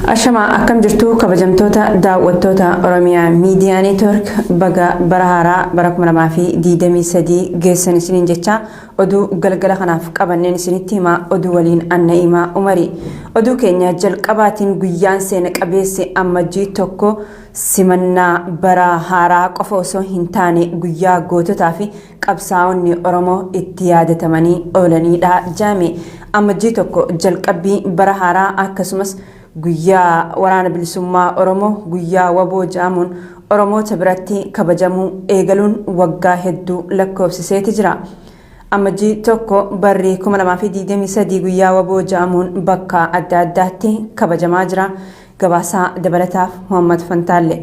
Ashamaa akkam jirtu kabajamtoota daawwattoota Oromiyaa Miidiyaa Neetwork baga bara haaraa bara 2023 geessan isiniin jecha oduu galgala kanaaf qabanneen isinitti himaa oduu waliin Anna'imaa Umari. Oduu keenya jalqabaatiin guyyaan seena qabeessi ammajjii tokko simannaa bara haaraa qofa osoo hin taane guyyaa goototaa fi qabsaa'onni Oromoo itti yaadatamanii oolanidha jaame. Ammajjii tokko jalqabbii bara haaraa akkasumas guyyaa waraana bilisummaa Oromoo guyyaa waboo jedhamuun Oromoota biratti kabajamuu eegaluun waggaa hedduu lakkoofsiseeti jira. Ammajjii tokko barri 2023 guyyaa waboo jedhamuun bakka adda addaatti kabajamaa jira. Gabaasaa dabalataaf Muhammad Fantaalle.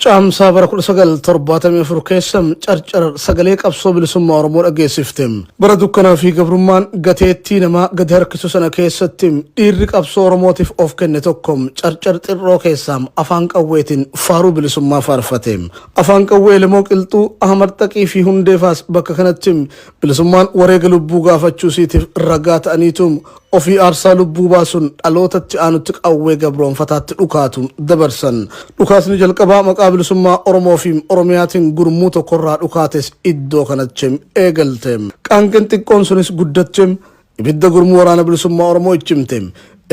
Caamsaa bara 1974 keessa Carcar sagalee qabsoo bilisummaa Oromoo dhageessifte. Bara dukkanaa fi gabrummaan gateettii namaa gadi harkisu sana keessatti dhiirri qabsoo Oromootiif of kenne tokko Carcar Xirroo keessaa afaan qawweetiin faaruu bilisummaa faarfate. Afaan qawwee Elemoo Qilxuu, Ahmad Xaqii fi Hundeefaas bakka kanatti bilisummaan wareega lubbuu gaafachuu isiitiif ragaa ta'aniitu ofii aarsaa lubbuu baasuun dhalootatti aanutti qawwee gabroonfataatti dhukaatu dabarsan. Dhukaasni jalqabaa maqaa bilisummaa Oromoo fi Oromiyaatiin gurmuu tokkorraa dhukaates iddoo kanatti eegalte. Qaanqeen xiqqoon sunis guddatte ibidda gurmuu waraana bilisummaa Oromoo ichimte.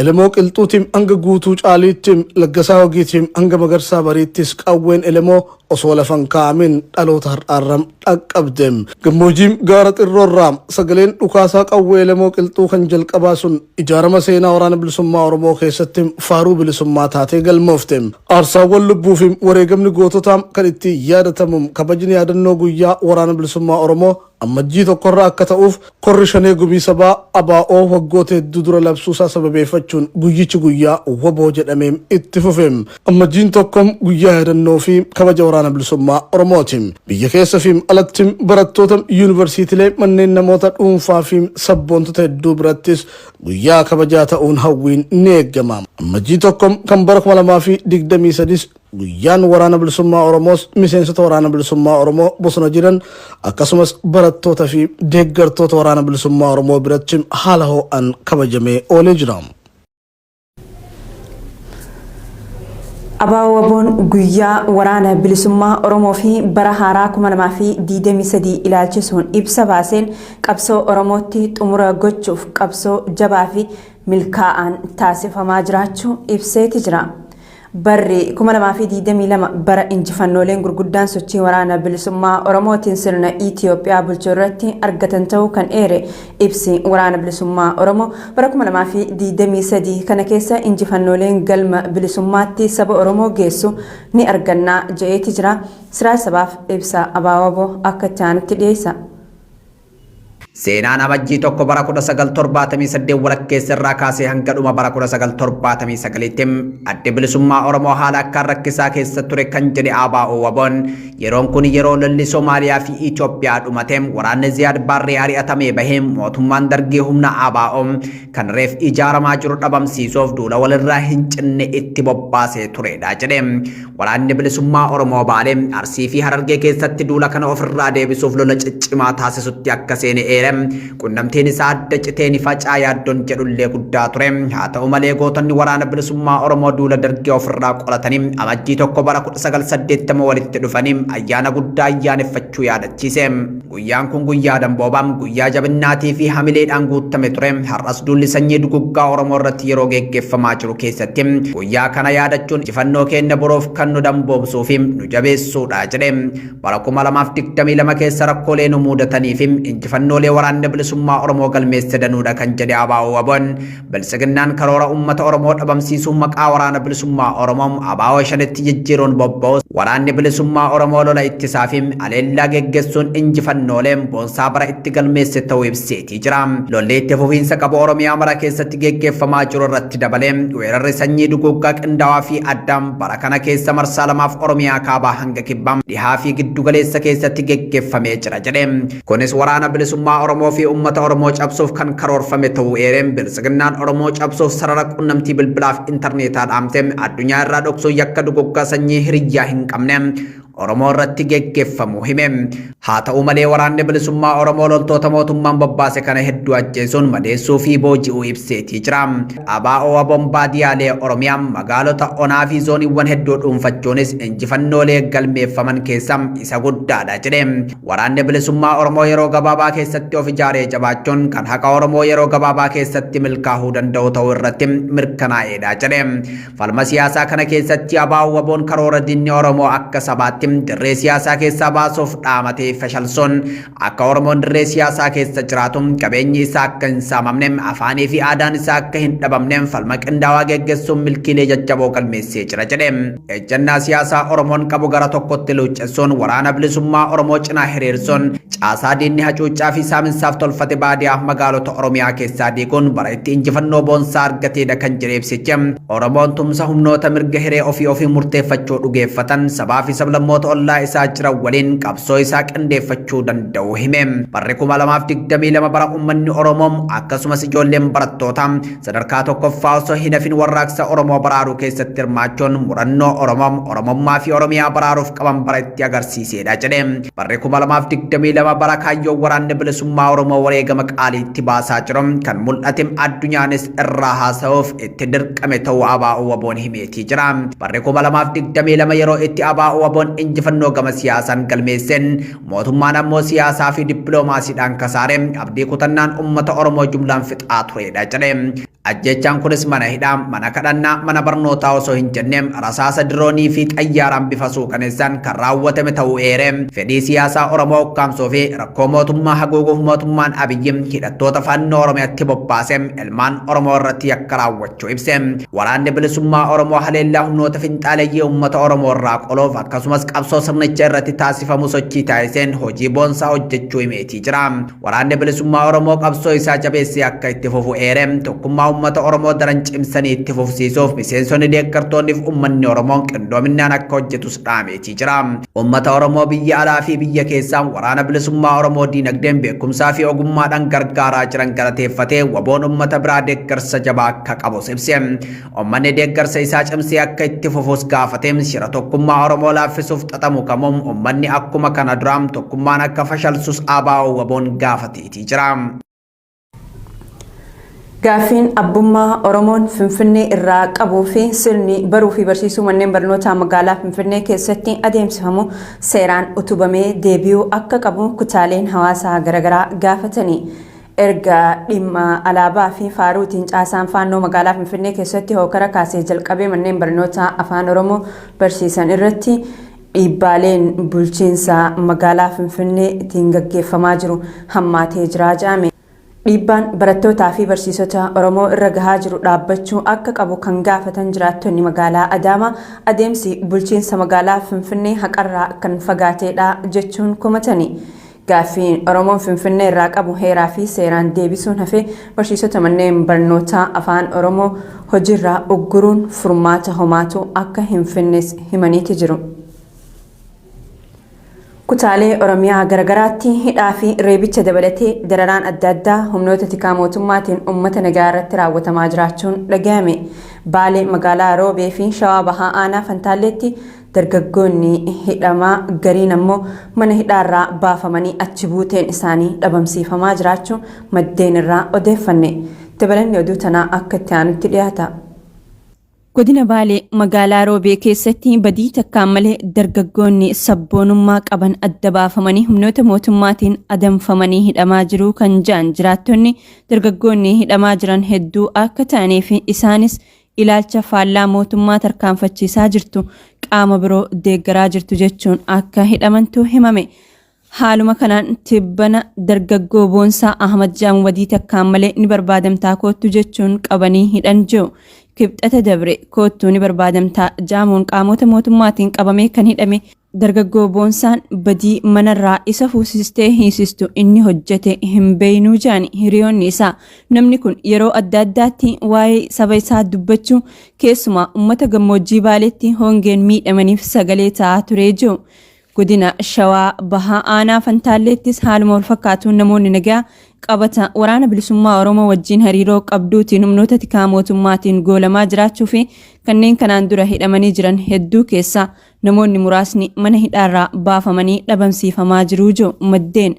Elemoo Qilxuutiin hanga Guutuu Caaliitti, Laggasaa Wagiitiin hanga Magarsaa Bariittis qawween Elemoo osoo lafa hin kaa'amin dhaloota har'aarra dhaqqabde. Gammoojii gaara Xirroorraa sagaleen dhukaasaa qawwee Elemoo Qilxuu kan jalqabaa sun ijaarama seenaa waraana bilisummaa Oromoo keessatti faaruu bilisummaa taatee galmoofte. Aarsaawwan lubbuu fi wareegamni goototaa kan ittiin yaadatamu kabajni yaadannoo guyyaa waraana bilisummaa Oromoo Ammajjii tokkorra akka ta'uuf Korri Shanee Gumii Sabaa ABO waggoota hedduu dura labsuusaa sababeeffachuun guyyichi guyyaa wbo jedhamee itti fufe. Ammajjiin tokko guyyaa yaadannoo fi kabaja Waraana Bilisummaa Oromooti. Biyya keessa fi alatti barattoota yuunivarsiitilee, manneen namoota dhuunfaa fi sabboontota hedduu birattis guyyaa kabajaa ta'uun hawwiin ni eegama. Ammajjii tokko kan bara 2023s Guyyaan Waraana Bilisummaa Oromoos miseensota Waraana Bilisummaa Oromoo bosona jiran akkasumas barattoota fi deeggartoota Waraana Bilisummaa Oromoo biratti haala ho'aan kabajamee oolee jira. ABO-WBOn guyyaa waraana bilisummaa Oromoo fi bara haaraa 2023 ilaalchisuun ibsa baaseen qabsoo Oromootti xumura gochuuf qabsoo jabaa fi milkaa'aan taasifamaa jiraachuu ibseeti jira. Barri 2022 bara injifannooleen gurguddaan sochii waraana bilisummaa Oromootiin sirna Itiyoophiyaa bulchuu irratti argatan ta'uu kan eere ibsi waraana bilisummaa Oromoo bara 2023 kana keessa injifannooleen galma bilisummaatti saba Oromoo geessu ni arganna je'eeti jira. Siraaj Sabaaf ibsa ABO-WBO akka itti aanutti dhiyeessa. Seenaan Amajjii 1 bara 1978 walakkeessa irraa kaasee hanga dhuma bara 1979tti Addi Bilisummaa Oromoo haala akkaan rakkisaa keessa ture kan jedhe ABO-WBOn yeroon kun yeroo lolli Somaaliyaa fi Itoophiyaa dhumate waraanni Ziyaad Baarree ari'atamee bahe mootummaan Dargii humna ABO kan reef ijaaramaa jiru dhabamsiisuuf duula walirraa hin cinne itti bobbaasee turedha jedhe. Waraanni Bilisummaa Oromoo Baale, Arsii fi Harargee keessatti duula kana ofirraa deebisuuf lola ciccimaa taasisutti akka seene eere. Qunnamtiin isaa adda citee ni facaa yaaddoon jedhullee guddaa ture. Haa ta'u malee gootonni Waraana Bilisummaa Oromoo duula Dargii ofirraa qolatanii Amajjii 1 bara 1980 walitti dhufanii ayyaana guddaa ayyaaneffachuu yaadachiise. Guyyaan kun guyyaa damboobaa, guyyaa jabinnaatii fi hamileedhaan guuttame ture. Har'as duulli sanyii duguggaa Oromoo irratti yeroo geggeeffamaa jiru keessatti guyyaa kana yaadachuun injifannoo keenya boroof kan nu damboobsuu fi nu jabeessuudha jedhe. Bara 2022 keessa rakkoolee nu muudatanii fi injifannoolee waraanni bilisummaa Oromoo galmeesse danuudha kan jedhe ABO-WBOn Biltsiginnaan karoora uummata Oromoo dhabamsiisuu maqaa Waraana Bilisummaa Oromoo ABO Shanetti jijjiiruun bobba'us Waraanni Bilisummaa Oromoo lola ittisaa fi aleellaa geggessuun injifannoolee boonsaa bara itti galmeesse ta'uu ibseetii jira. Lolli itti fufiinsa qabu Oromiyaa mara keessatti geggeeffamaa jiru irratti dabalee weerarri sanyii duguuggaa qindaawaa fi addaa bara kana keessa marsaa lamaaf Oromiyaa kaabaa hanga kibbaa, dhihaa fi giddugaleessa keessatti geggeeffamee jira jedhe. Kunis Waraana Bilisummaa Oromoo fi uummata Oromoo cabsuuf kan karoorfame ta'uu eeree, Biltsiginnaan Oromoo cabsuuf sarara qunnamtii bilbilaa fi intarneetaa dhaamtee addunyaa irraa dhoksuun yakka duguggaa sanyii hiriyyaa hin qabne Oromoo irratti geggeeffamu hime. Haa ta'u malee waraanni bilisummaa Oromoo loltoota mootummaan bobbaase kana hedduu ajjeesuun madeessuu fi booji'uu ibseetii jira. ABO WBOn baadiyaalee Oromiyaa magaalota onaa fi zooniiwwan hedduu dhuunfachuunis injifannoolee galmeeffaman keessaa isa guddaadha jedhe. Waraanni bilisummaa Oromoo yeroo gabaabaa keessatti of ijaaree jabaachuun kan haqa Oromoo yeroo gabaabaa keessatti milkaa'uu danda'u ta'uu irratti mirkanaa'eedha jedhe. Falma siyaasaa kana keessatti ABO WBOn karoora diinni Oromoo akka sabaatti dirree siyaasaa keessaa baasuuf dhaamatee fashalsuun akka Oromoon dirree siyaasaa keessa jiraatu qabeenyi isaa akka hin saamamne afaanii fi aadaan isaa akka hin dhabamne falma qindaawaa geggeessuun milkiilee jajjaboo galmeessee jira jedhe. Ejjennaa siyaasaa Oromoon qabu gara tokkotti luuccessuun waraana bilisummaa Oromoo cinaa hiriirsuun caasaa diinni hacuuccaa fi saaminsaaf tolfate baadiyaa magaalota Oromiyaa keessaa diiguun bara itti injifannoo boonsaa argateedha kan jedhe ibsichi. Oromoon tumsa humnoota mirga hiree ofii ofii murteeffachuu dhugeeffatan sabaa fi sablammoota ollaa isaa jiran waliin qabsoo isaa qindeeffachuu danda'u hime. Barri 2022 bara uummanni Oromoo akkasumas ijoolleen barattootaa sadarkaa tokkoffaa osoo hin hafin warraaqsa Oromoo baraaruu keessatti hirmaachuun murannoo Oromoo Oromummaa fi Oromiyaa baraaruuf qaban bara itti agarsiisedha jedhe. Barri 2022 bara kaayyoo waraanni bilisummaa Oromoo wareegama qaalii itti baasaa jiru kan mul'ate addunyaanis irraa haasa'uuf itti dirqame ta'uu ABO WBOn himeetii jira. Barri 2022 yeroo itti ABO WBOn injifannoo gama siyaasaan galmeesseen mootummaan ammoo siyaasaa fi dippiloomaasiidhaan kasaare abdii kutannaan uummata Oromoo jumlaan fixaa turedha jedhe. Ajjechaan kunis mana hidhaa, mana kadhannaa, mana barnootaa osoo hin jenne rasaasa diroonii fi xayyaaraan bifa suukaneessaan kan raawwatame ta'uu eere. Fedhii siyaasaa Oromoo ukkaamsuu fi rakkoo mootummaa haguuguuf mootummaan Abiyyi hidhattoota fannoo Oromiyaatti bobbaase ilmaan Oromoo irratti yakka raawwachuu ibse. Waraanni bilisummaa Oromoo haleellaa humnoota finxaaleyyii uummata Oromoo irraa qoluuf akkasumas qabsoo sirnicha irratti taasifamu sochii taasiseen hojii boonsaa hojjechuu himeetii jira. Waraanni bilisummaa Oromoo qabsoo isaa jabeessee akka itti fufu eere tokkummaa uummata Oromoo daran cimsanii itti fufsiisuuf miseensonni deeggartoonni fi uummanni Oromoo qindoominaan akka hojjetus dhaameetii jira. Uummata Oromoo biyya alaa fi biyya keessaa waraana bilisummaa Oromoo diinagdeen beekumsaa fi ogummaadhaan gargaaraa jiran galateeffatee WBOn uummata biraa deeggarsa jabaa akka qabus ibse. Uummanni deeggarsa isaa cimsee akka itti fufus gaafate shira tokkummaa Oromoo laaffisuuf xaxamu kamuu uummanni akkuma kana duraa tokkummaan akka fashalsus ABO WBOn gaafateetii jira. Gaaffiin abbummaa Oromoon Finfinnee irraa qabuu fi sirni baruu fi barsiisuu manneen barnootaa magaalaa Finfinnee keessatti adeemsifamu seeraan utubamee deebi'uu akka qabu kutaaleen hawaasaa garaagaraa gaafatanii. Erga dhimma alaabaa fi faaruutiin caasaan faannoo magaalaa Finfinnee keessatti hookara kaasee jalqabee manneen barnootaa afaan Oromoo barsiisan irratti dhiibbaaleen bulchiinsa magaalaa Finfinneetiin gaggeeffamaa jiru hammaatee jira jedhame. Dhiibbaan barattootaa fi barsiisota Oromoo irra gahaa jiru dhaabbachuu akka qabu kan gaafatan jiraattonni magaalaa Adaamaa adeemsi bulchiinsa magaalaa Finfinnee haqarraa kan fagaateedha jechuun komatani. Gaaffiin Oromoon Finfinnee irraa qabu heeraa fi seeraan deebisuun hafee barsiisota manneen barnootaa afaan Oromoo hojiirraa ugguruun furmaata homaatu akka hin finnes himaniiti jiru. Kutaalee Oromiyaa garagaraatti hidhaa fi reebicha dabalatee dararaan adda addaa humnoota tikaa mootummaatiin uummata nagaa irratti raawwatamaa jiraachuun dhagahame. Baalee magaalaa Roobee fi Shawaa Bahaa Aanaa Fantaalleetti dargaggoonni hidhamaa gariin ammoo mana hidhaarraa baafamanii achi buuteen isaanii dhabamsiifamaa jiraachuu maddeen irraa odeeffanne. Dabalanni oduu tanaa akka itti aanutti dhiyaata. Godina Baalee magaalaa Roobee keessatti badii takkaan malee dargaggoonni sabboonummaa qaban adda baafamanii humnoota mootummaatiin adamfamanii hidhamaa jiru kan jedhan jiraattonni dargaggoonni hidhamaa jiran hedduu akka ta'anii fi isaanis ilaalcha faallaa mootummaa tarkaanfachiisaa jirtu qaama biroo deeggaraa jirtu jechuun akka hidhamantu himame. Haaluma kanaan tibbana dargaggoo Boonsaa Ahmad jedhamu badii takkaan malee ni barbaadamtaa koottu jechuun qabanii hidhan jiru. Kibxata dabre koottuu ni barbaadamtaa jedhamuun qaamota mootummaatiin qabamee kan hidhame dargaggoo Boonsaan badii manarraa isa fuusistee hiisistu inni hojjete hin beeynuu jedhani hiriyoonni isaa. Namni kun yeroo adda addaatti waa'ee saba isaa dubbachuu keessumaa uummata gammoojjii Baaleetti hongeen miidhamaniif sagalee ta'aa turee jiru. Godina Shawaa Bahaa Aanaa Fantaalleettis haaluma wal fakkaatuun namoonni nagaa Qabata Waraana Bilisummaa Oromoo wajjin hariiroo qabduutiin humnoota tikaa mootummaatiin goolamaa jiraachuu fi kanneen kanaan dura hidhamanii jiran hedduu keessaa namoonni muraasni mana hidhaarraa baafamanii dhabamsiifamaa jiruu jiru maddeen.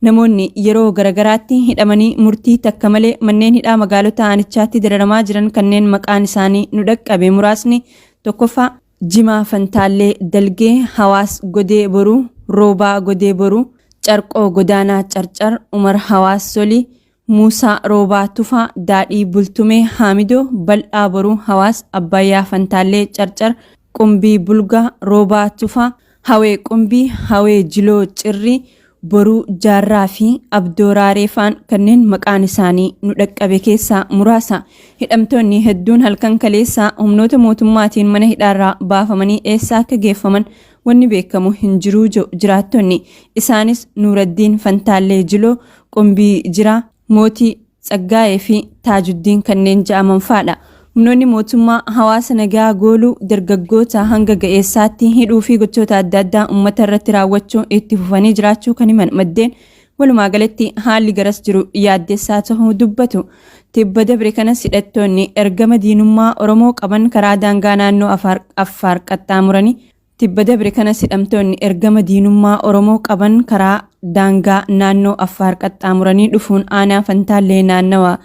Namoonni yeroo garagaraatti hidhamanii murtii takka malee manneen hidhaa magaalota aanichaatti dararamaa jiran kanneen maqaan isaanii nu dhaqqabe muraasni: tokkoffaa, Jimaa Fantaallee Dalgee, Hawaas Godee Boruu, Roobaa Godee Boruu, Carqoo Godaanaa Carcar, Umar Hawaas Solii, Muusaa Roobaa Tufaa, Daadhii Bultumee Haamidoo, Bal'aa Boruu Hawaas, Abbayyaa Fantaallee Carcar, Qumbii Bulgaa, Roobaa Tufaa, Hawee Qumbii, Hawee Jiloo Cirrii, Boruu Jaarraa fi Abdoo Raaree faan kanneen maqaan isaanii nu dhaqqabe keessaa muraasa. Hidhamtoonni hedduun halkan kaleessaa humnoota mootummaatiin mana hidhaarraa baafamanii eessa akka geeffaman wanni beekamu hin jiruu jedhu jiraattonni. Isaanis Nuuraddiin Fantaallee Jiloo, Qumbii Jiraa, Mootii Tsaggaayee fi Taajuddiin kanneen ja'aman faadha. Humnoonni mootummaa hawaasa nagaa gooluu, dargaggoota hanga ga'eessaatti hidhuu fi gochoota adda addaa uummata irratti raawwachuu itti fufanii jiraachuu kan himan maddeen, walumaa galatti haalli garas jiru yaaddessaa ta'uu dubbatu. Tibba dabre kanas hidhattoonni ergama diinummaa Oromoo qaban karaa daangaa naannoo Affaar qaxxaamuranii Tibba dabre kanas hidhamtoonni ergama diinummaa Oromoo qaban karaa daangaa naannoo Affaar qaxxaamuranii dhufuun aanaa Fantaallee naannawa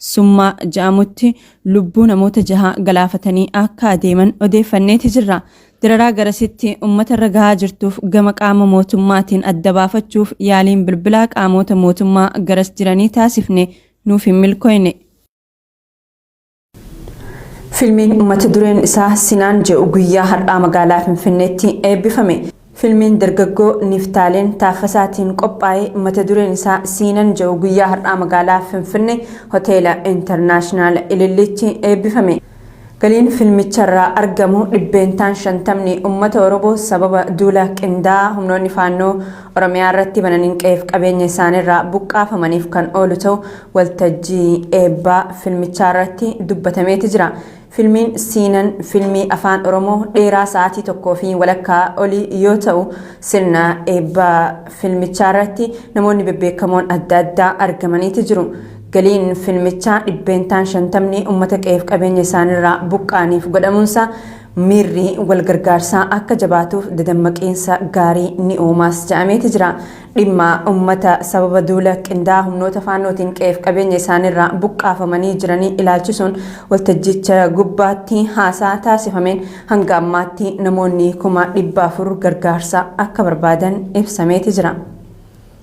Summaa ja'amutti lubbuu namoota jaha galaafatanii akka adeeman odeeffanneeti jirra. Dararaa garasitti uummata irra gahaa jirtuuf gama qaama mootummaatiin adda baafachuuf yaaliin bilbilaa qaamoota mootummaa garas jiranii taasifne nuuf hin milkooyne. Filmiin mata dureen isaa Sinaan jedhu guyyaa har'aa magaalaa Finfinneetti eebbifame. Filmiin dargaggoo Niftaaleen Taaffasaatiin qophaa'e mata dureen isaa Siinan jedhu guyyaa har'aa magaalaa Finfinnee Hoteela Intarnaashinaal Ililliitti eebbifame. Galiin filmicharraa argamu 50% uummata Oromoo sababa duula qindaa'aa humnoonni Faannoo Oromiyaa irratti bananiin qe'eef qabeenya isaaniirraa buqqaafamaniif kan oolu ta'u waltajjii eebbaa filmichaa irratti dubbatameeti jira. Filmiin Siinan filmii Afaan Oromoo dheeraa sa'aatii 1.5 olii yoo ta'u, sirna eebbaa filmichaa irratti namoonni bebbeekamoon adda addaa argamaniiti jiru. Galiin filmichaa 50% uummata qe'eef qabeenya isaaniirraa buqqaaniif godhamuunsaa miirri wal gargaarsaa akka jabaatuuf dadammaqiinsa gaarii ni uumaas jedhameeti jira. Dhimma uummata sababa duula qindaa'aa humnoota Faannootiin qe'eef qabeenya isaaniirraa buqqaafamanii jiranii ilaalchisuun waltajjicha gubbaatti haasaa taasifameen hanga ammaatti namoonni 400,000 gargaarsa akka barbaadan ibsameeti jira.